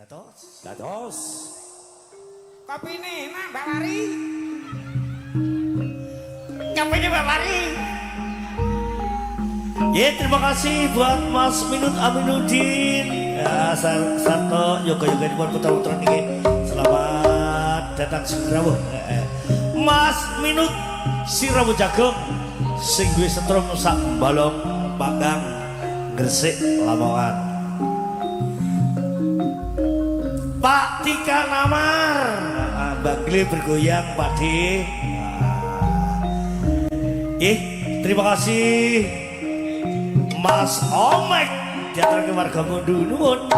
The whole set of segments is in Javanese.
Dados. Dados. Kopine enak, Mbak Wari. Kopine Mbak Wari. Ya, terima kasih buat Mas Minut Aminuddin. Ya, Sarto yoga yoga di putra-putra niki. Selamat datang segera. Mas Minut Siramu Jagung sing duwe setrum sak balong panggang Gresik Lamongan. Pak Tika Namar, Mbak Gli bergoyang Pak D. Terima kasih Mas Omek diaturake warga Mundu nuwun.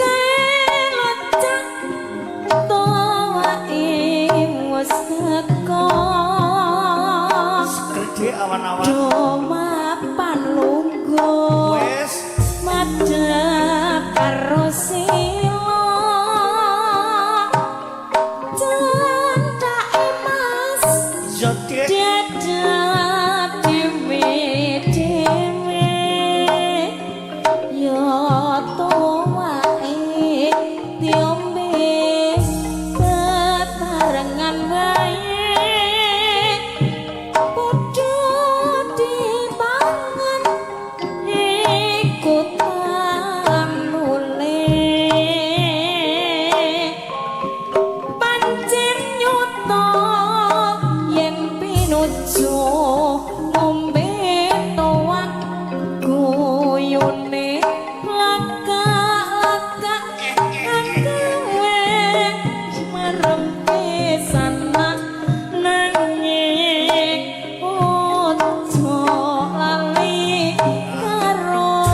Kelocak tuwake wis teko. Gede awan-awan. Do mapan lungguh. Wes Madhep karo sila. Cendhake Mas yo Dik. Dadap dhewe-dhewe. Ya tuwake diombe bebarengan wae. Padha dipangan iku tamule. Pancen nyata yen pinuju ngombe tuwak guyune laka-laka gawe marem pisanan nanging ojo lali karo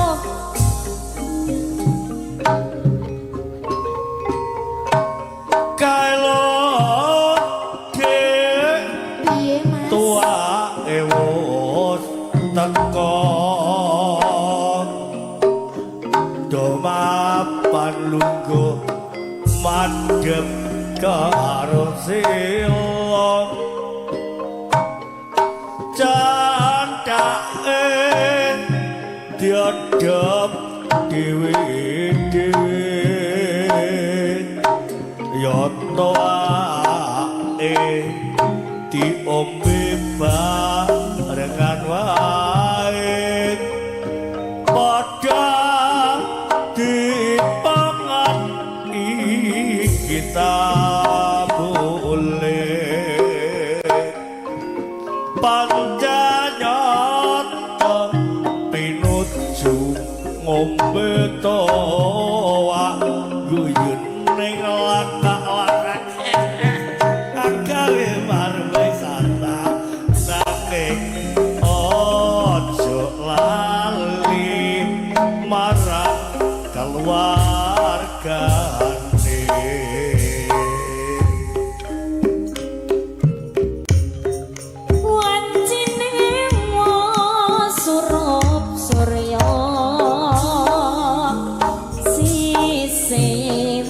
Kaelo Dik piye Mas tuwake wis teko. Do mapan lungguh madhep karo sila. Candhake diadep dhewe-dhewe. Ya tuwake diombe barengan wae. Padha dipangan kita boleh. Pancanyata pinuju ngombe towa guyun ning lakak-lakak agawe marwisata nanging ojo lali marang keluargane. Wancine surup surya sisih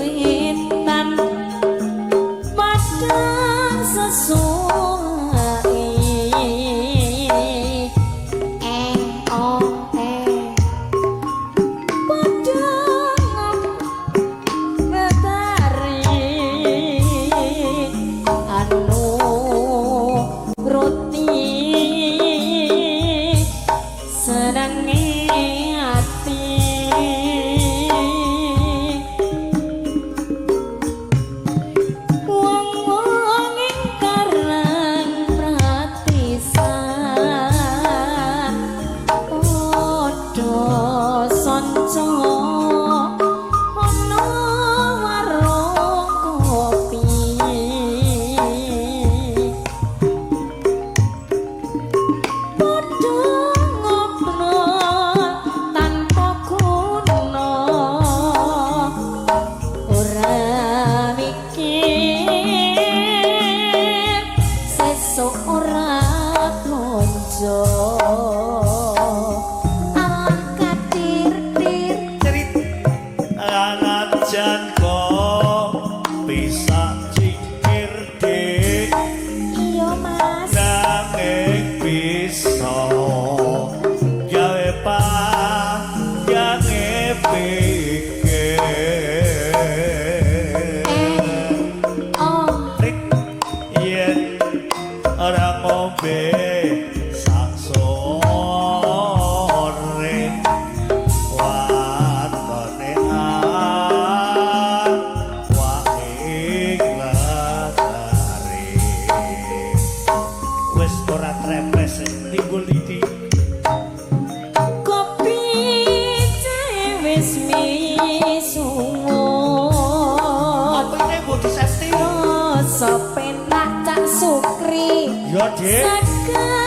Rasa penak, Cak Sukri. Ya, Dik. Saged.